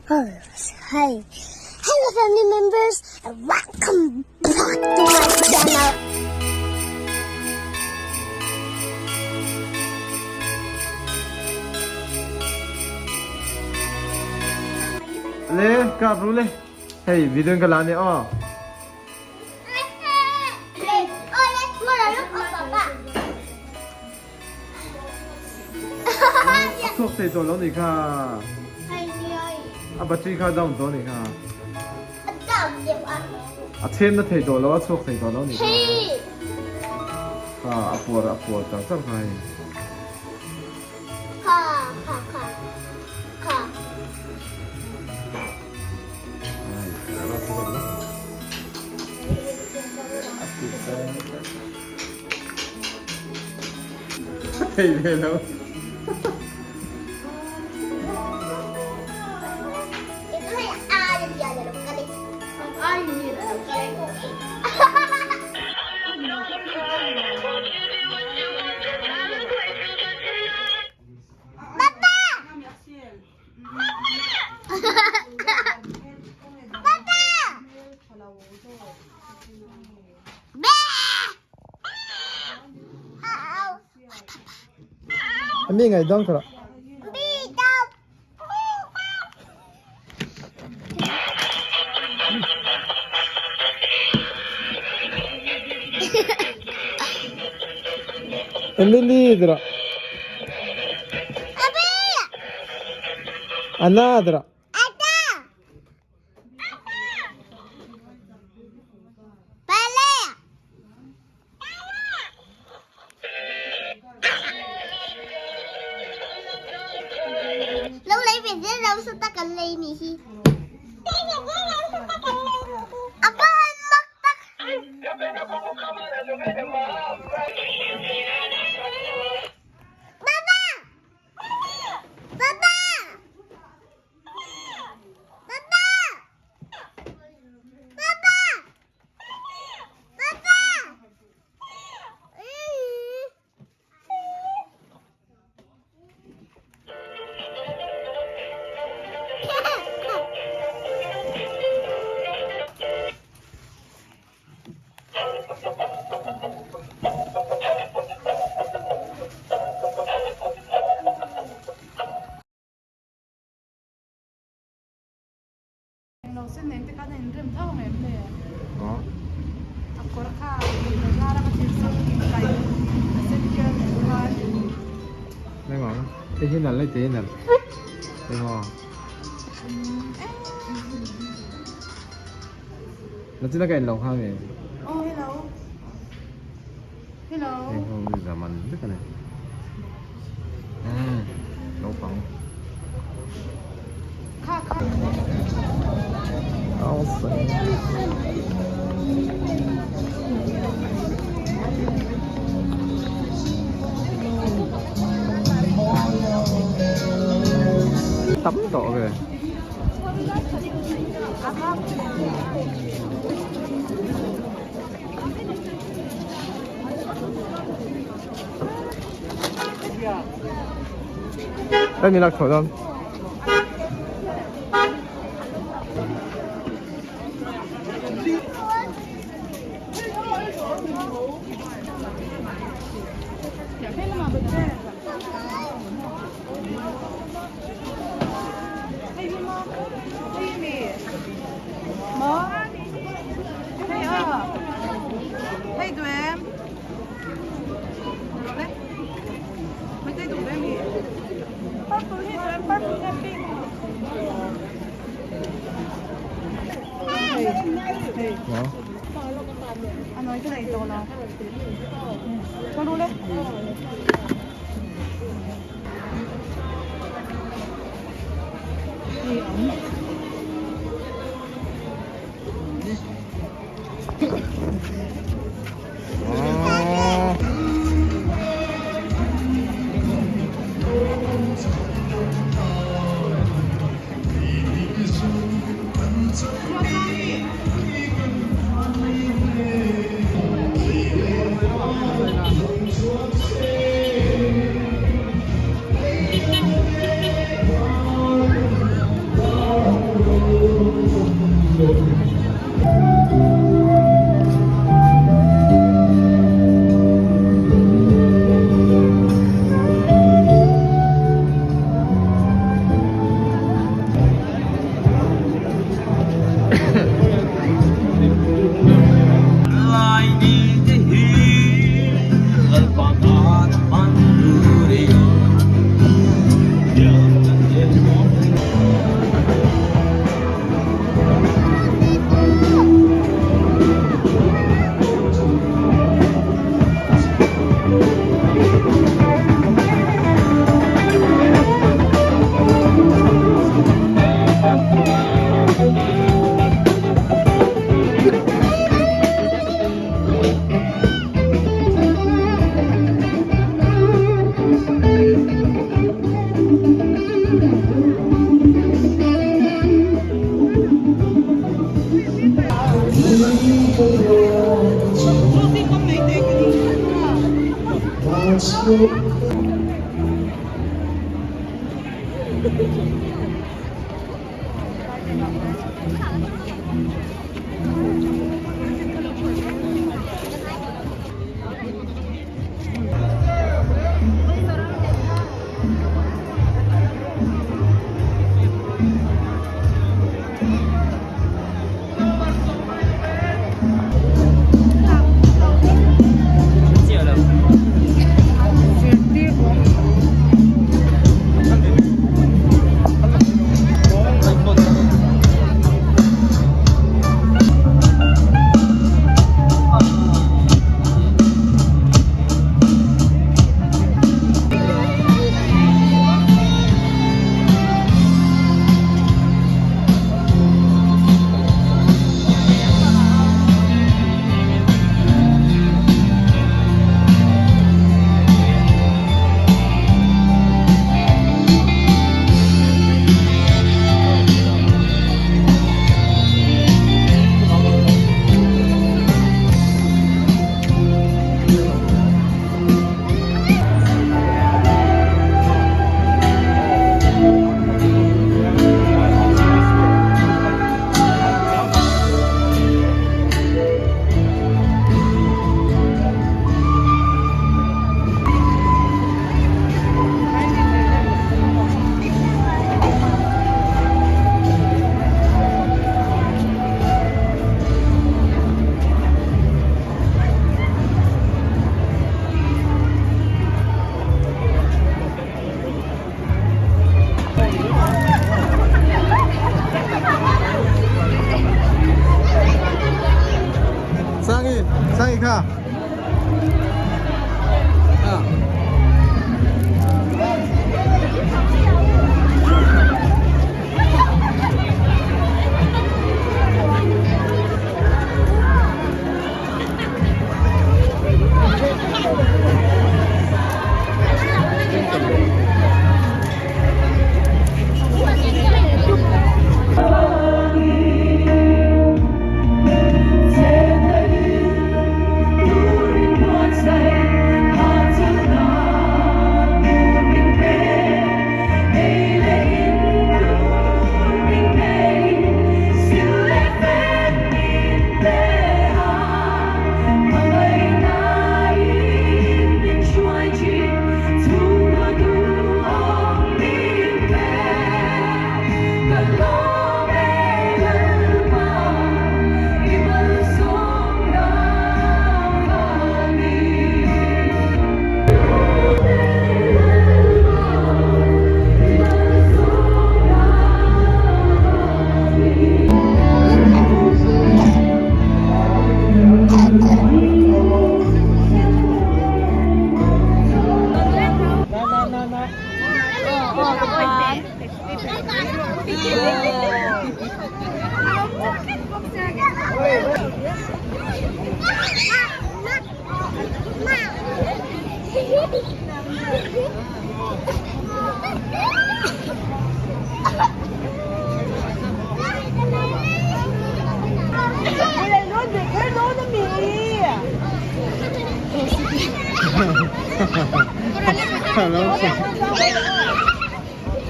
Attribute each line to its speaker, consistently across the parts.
Speaker 1: Hi. Hello family members and welcome back to my channel.
Speaker 2: Le ka ru le. Hey, video ka la ne o. A chhuak thei tawh lo nih kha. A battery kha down tawh nih kha. A chhem na thei tawh lo a chhuak thei tawh lo nih kha. Kha a puar a puar char char kha hei. Thei ve lo. Mi ngai dang kara. Emily dra. Anna dra.
Speaker 1: Lo lei ve zel lo sa tak an lei nih hi. A va han mak tak. Baba! Baba! Baba! Baba! Baba!
Speaker 3: Englo sen nen te khan a inrem tho ang em le? A kawr kha lar a ka thil sak kai a sen hian nen khan.
Speaker 2: Englo hei hi nalh hei te hi nalh englo nachina ka enlo kha nge.
Speaker 3: Oh hello hello.
Speaker 2: Englo zaman vek ani naupang. Tam tawh ve. Đây mình lạc thổi không? Sangi Sangi kha.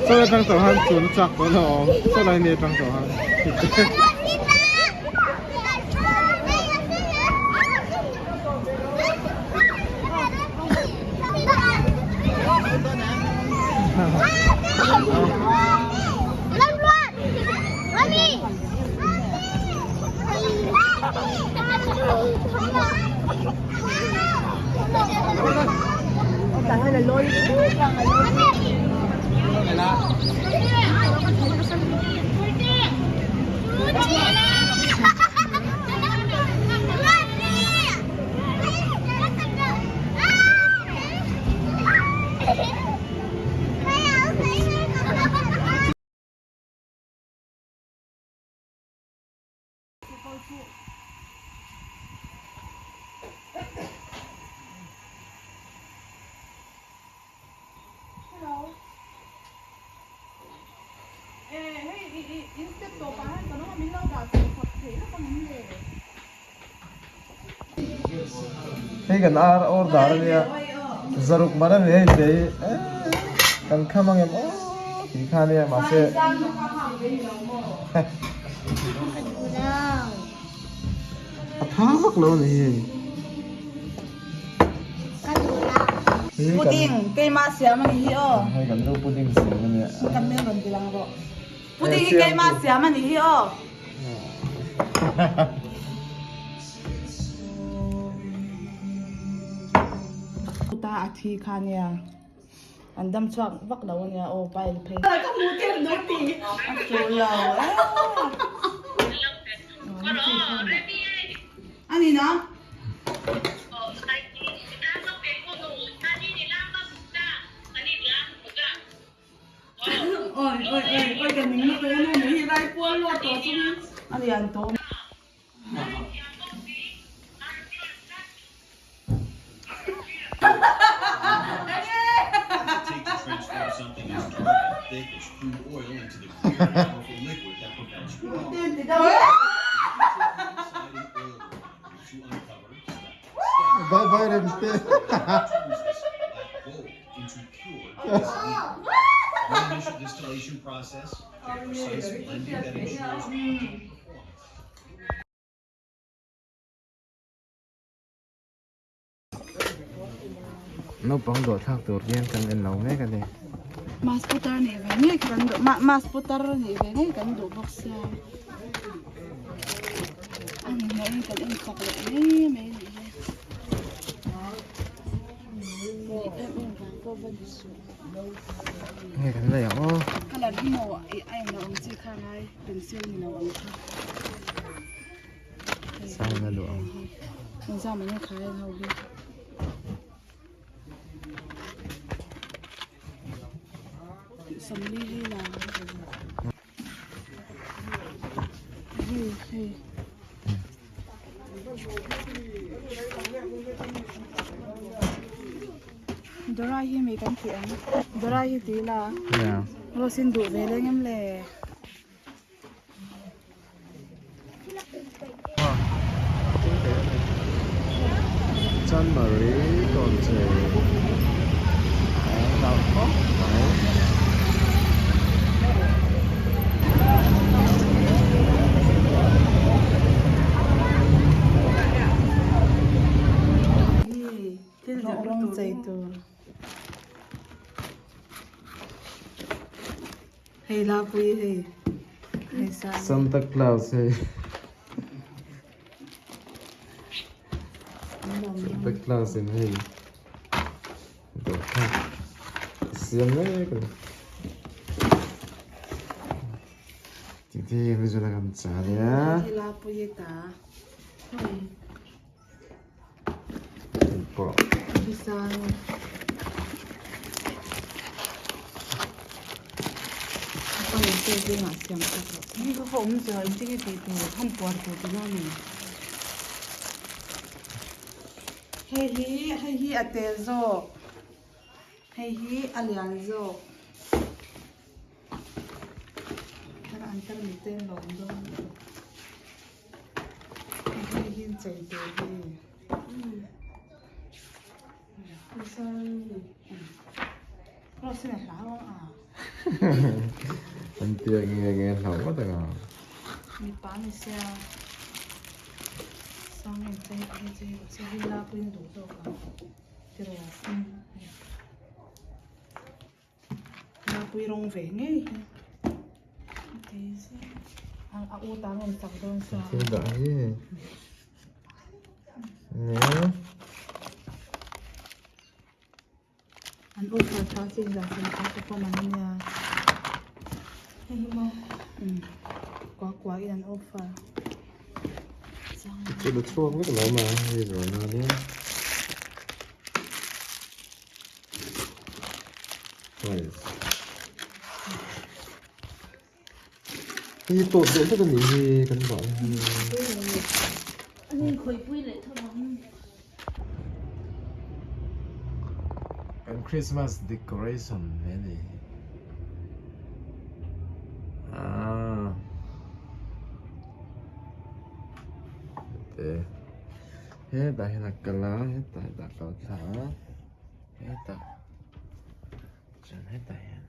Speaker 2: Saw atang tawh han chun chak dawn a awm saw lai ni atang tawh han. Hei kan ar order a nia. Zaruk man a ni hei te hi kan kham ang em aw tih kha ania mahse a tha vak lo a ni hi.
Speaker 3: Pudding keimah siam a ni hi aw.
Speaker 2: Hei kan nu pudding siam a nia.
Speaker 3: Kan hmel rawn ti lang rawh. Pudding hi keimah siam a ni hi aw. Ta a thi kha nia an dam chhuak vak lo ania aw pile phei ka hmu tir nu ti a tul lo ani na Oi oi oi oi ka ning na ka nu hi rai pual lo to chu a lian to.
Speaker 2: Bye bye Remte. Naupang dawh thlak tur hian kan en lo mek a ni.
Speaker 3: Mask putar nih ve ngei kan duh mask putar nih ve ngei kan duh bawk sia a ni hlauh hi kan en chak leh mai mai a nih hi.
Speaker 2: Nge kan lei ang aw.
Speaker 3: Colour hi maw a eng lo ang chi kha ngai pencil ni lo ang kha.
Speaker 2: Sang na duh ang.
Speaker 3: Engzam an khai ang ho hi. Sawmli hi la. Hei hei. Dora hi mi kan tih ang Dora hi ti ila Rose in duh ve leng em le.
Speaker 2: Chanmari Kawnchei a nalh khawp mai.
Speaker 3: Rawng chei tur. Hei la pui hei. Hei sa.
Speaker 2: Santa Claus hei. Santa Claus in hei. Dawhkan siam mek a ni. Titi hi chu la kan chal a.
Speaker 3: Hei la pui ta. Hei.
Speaker 2: Hei pawh.
Speaker 3: Hi sang. Hei hi hei hi a te zawk hei hi a lian zawk an tarmit te an lawm dawn hei hi an chei tur hi
Speaker 2: An tia nge nge hlau ngawt ang a.
Speaker 3: Mipa ni sia sang em chei ang chei se hi la puin duh zawk ang tiraw la pui rawng ve ngei hi a u tan rawn chak dawn sa.
Speaker 2: Thil dah hi. Nge.
Speaker 3: An offer tha chin zah chin kha te pawh man ania. Hei hi maw kua kua in an offer.
Speaker 2: Chu la chhuak vek lo ma hei zawh nan in. Price. Hei tawt deuh hlek a nih hi kan vah hi. Kan Christmas decoration ve a ni hi. Aaa. Hetah hian a kal a, hetah hetah a kal thla a. Hetah chuan hetah hian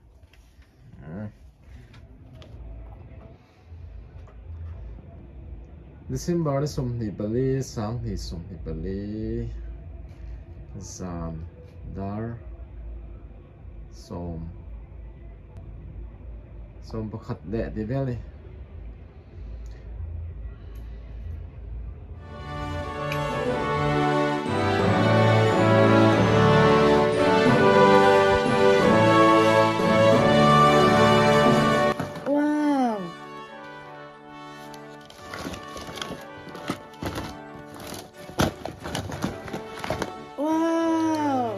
Speaker 2: December ni 24 2024 zan dar sawm 11 leh tih vel a ni.
Speaker 3: Wow! Wow!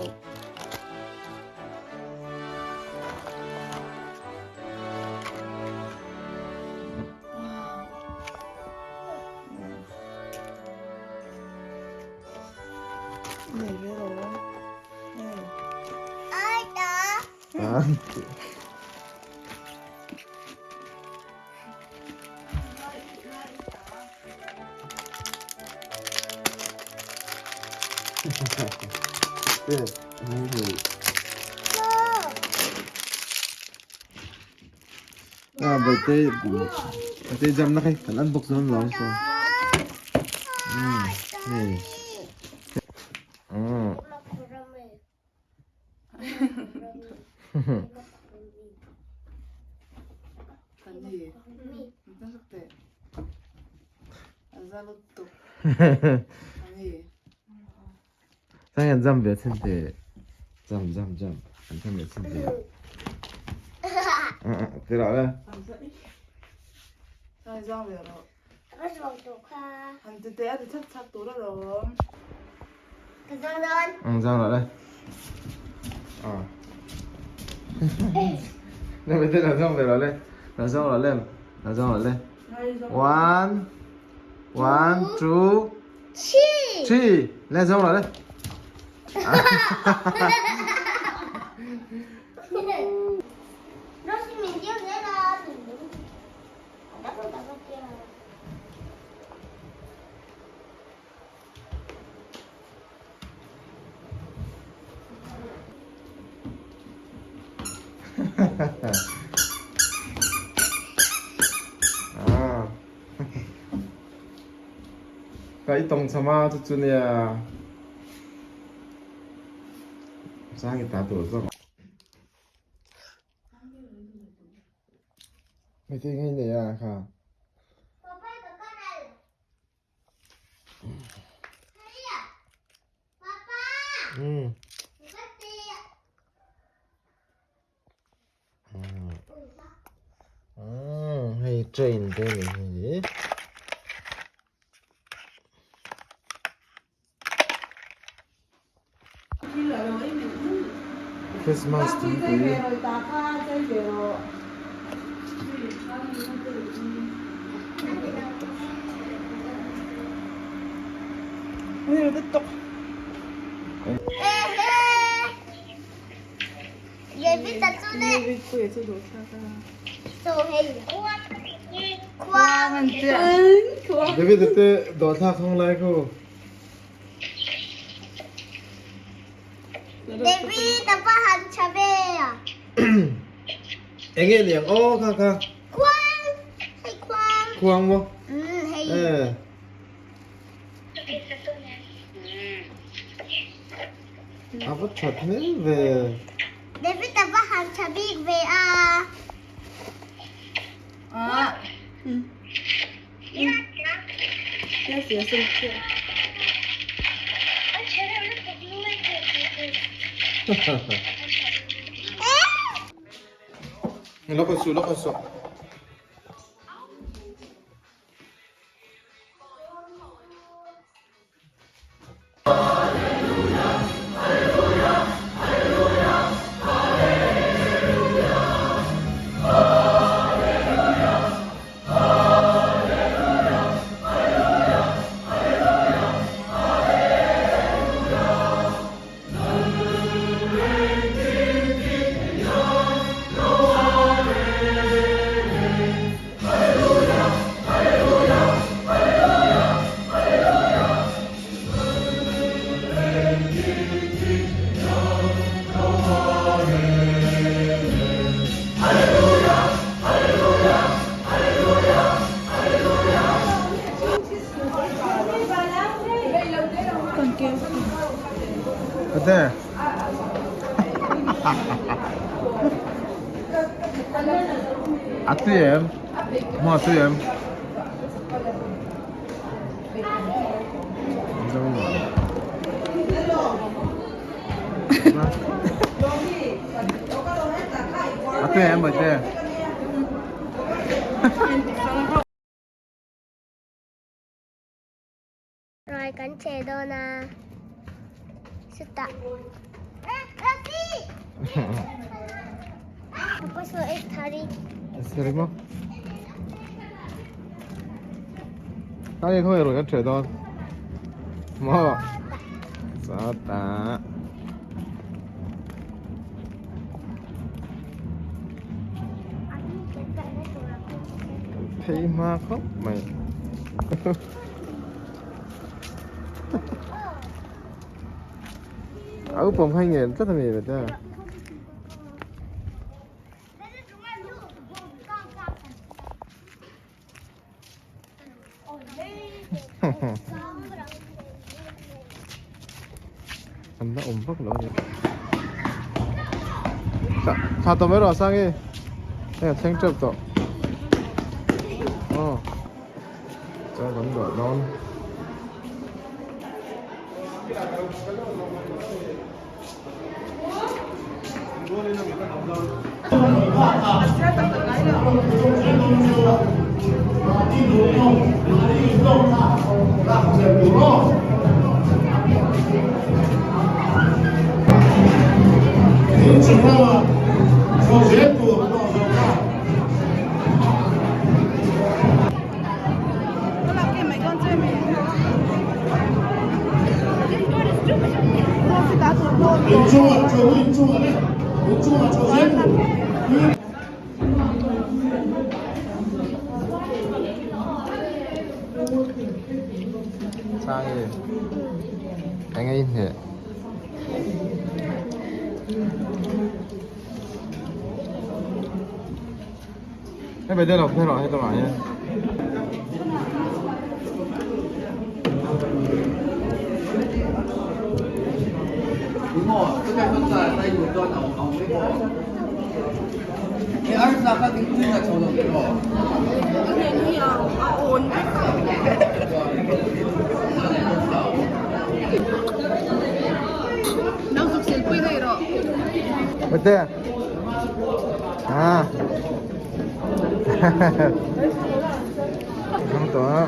Speaker 2: Ah, birthday, birthday jam na kay. Kan unbox naman lang so. Hey. Sang an jam ve chin te. Jam jam jam. An jam ve chin te. Te ra le. Ang jam ra le. Ah. Nè bây giờ là jam ve ra le. Là jam ra le. Là jam ra le. One. One, two, three. Lên xong rồi đây. À. Cái tông sama chu chu nia. Sang ta tổ rồi. Mày tin cái này à khả? Ừ. Hei train te ni hei. Christmas thingpui. David te dawthlak hong lai ko.
Speaker 1: David a va han tha ve a.
Speaker 2: Enge liang aw kha kha.
Speaker 1: Khuang hei khuang.
Speaker 2: Khuang maw?
Speaker 1: Um hei.
Speaker 2: Eh. A va that hmel ve.
Speaker 1: David a va han tha bik ve a.
Speaker 2: Lawk an suh, lawk an suh. A tui em? Maw a tui em? A tui em bawihte?
Speaker 1: Ruai kan chhe dawn a chutah
Speaker 2: Seri maw Ai khawnge ruai kan chhe dawn maw chutah Phei hma khawp mai. A upawm kha i ngen tlat a mi ve te. An la awm vak lo a ni. Thla tawh mai rawh Sangi. Hei a thleng teuh tawh. Aw. Chuan kan dawh dawn. Sangi eng ei hneh. Hei bai deuh lo phei rawh hetlaiah hian. Bate. À. Không tỏ.